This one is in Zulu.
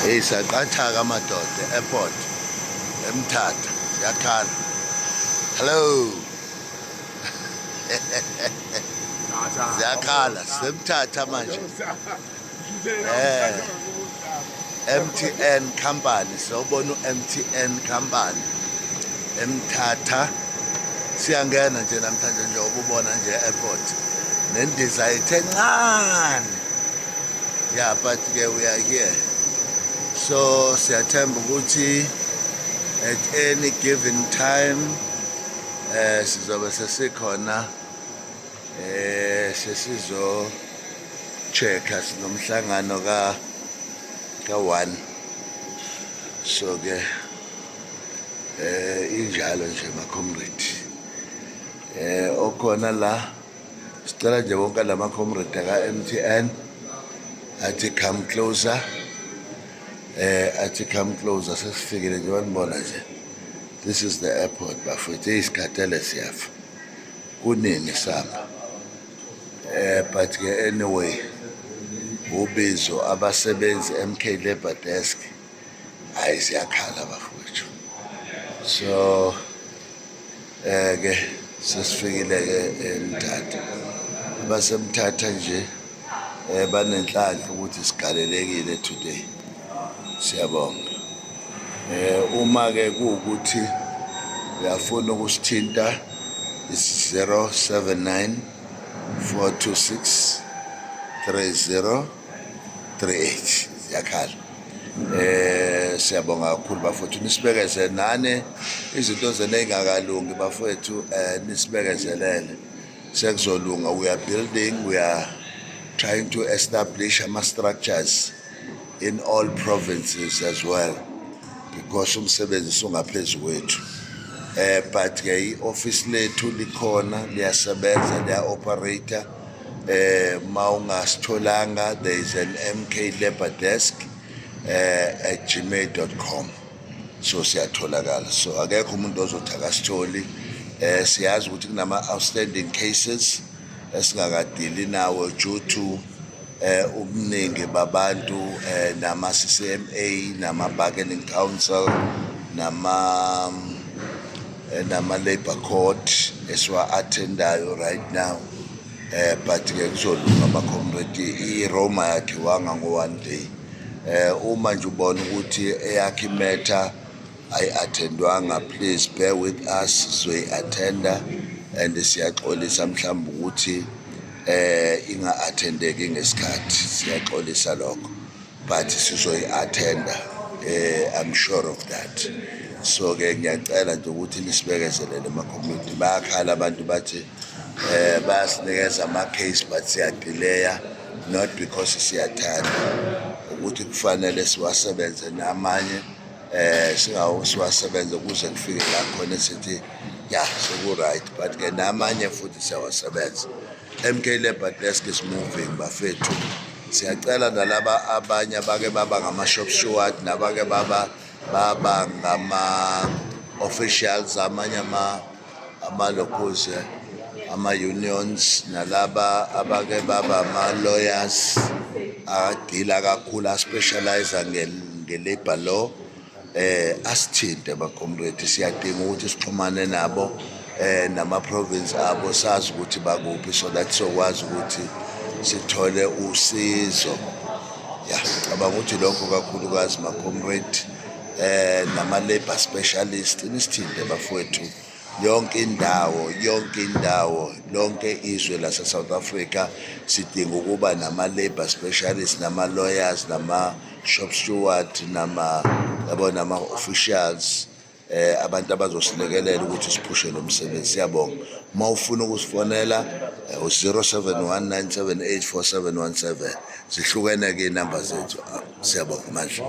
Hey, saqathaka amadoda airport eMthatha, siyakhala. Hello. Ziyakhala, siseMthatha manje. MTN company, sawubona u-MTN company eMthatha. Siyangena nje namhlanje njengoba ubona nje airport. Nendiza ithe ncane. Yeah, but ke we are here. So siyathemba ukuthi at any given time sizobe sesikhona, sesizo checka, sinomhlangano ka 1. So ke injalo nje, ma comrade. Okhona la, sicela nje wonke lama comrade ka MTN athi come closer, athi come closer. Sesifikile nje, wanibona nje. This is the airport, bafethu. Isikhathele, siyafa, kunini samba, but ke anyway, ubizo abasebenzi MK Labor Desk, hayi, siyakhala bafowethu. So ke sesifikile ke eMthatha. AbaseMthatha nje banenhlanhla ukuthi sigalelekile today, siyabonga. Uma ke kuwukuthi uyafuna ukusithinta, is 079 426 3038. Ziyakhala. Siyabonga kakhulu bafowethu, nisibekeze nane izinto zene engakalungi bafowethu, nisibekezelele, sekuzolunga. We are building, we are trying to establish ama structures in all provinces as well, because umsebenzi usungaphezu kwethu. But ke i-office lethu likhona, liyasebenza, liya-operate. Mawungasitholanga, there is an MK Labor Desk @gmail.com. So siyatholakala, so akekho umuntu ozothi akasitholi. Siyazi ukuthi kunama outstanding cases esingakadili nawo due to ubuningi babantu, nama CCMA, nama bargaining council, nama labor court esiwa attendayo right now. But ke kuzolunga, ama-comrade. IRoma yakhiwanga ngo-one day. Uma nje ubona ukuthi eyakhe i-matter ayi-attendwanga, please bear with us, sizoyi-attenda and siyaxolisa mhlawumbe ukuthi inga-attendeki ngesikhathi, siyaxolisa lokho, but sizoyi-attenda, I'm sure of that. So ke ngiyacela nje ukuthi nisibekezelele, ma-community. Bayakhala abantu, bathi bayasinikeza ama-case but siyadelaya, not because siyathanda, ukuthi kufanele siwasebenze namanye, singawo siwasebenze kuze kufike la khona sithi ya, seku-right. But ke namanye futhi siyawasebenza. MK Labor Desk is moving, bafethu. Siyacela nalaba abanye abake baba ngama-shop steward nabake baba ngama-officials, amanye amalokhuze ama-unions, nalaba abake baba ama-lawyers adila kakhulu, a-specialize nge-labor law, asithinte, ba-comrade. Siyadinga ukuthi sixhumane nabo, nama province abo, sazi ukuthi bakuphi, so that sokwazi ukuthi sithole usizo. Ya, cabanga ukuthi lokho kakhulukazi, ma-comrade, nama labor specialist, nisithinte bafowethu. Yonke indawo, yonke indawo, lonke izwe lase South Africa, sidinga ukuba nama labor specialists, nama lawyers, nama shop steward, nama, yabo, nama officials, abantu abazosilekelela ukuthi siphushe lo msebenzi. Siyabonga. Uma ufuna ukusifonela, u-071 978 4717. Zihlukene ke inamba zethu. Siyabonga manje.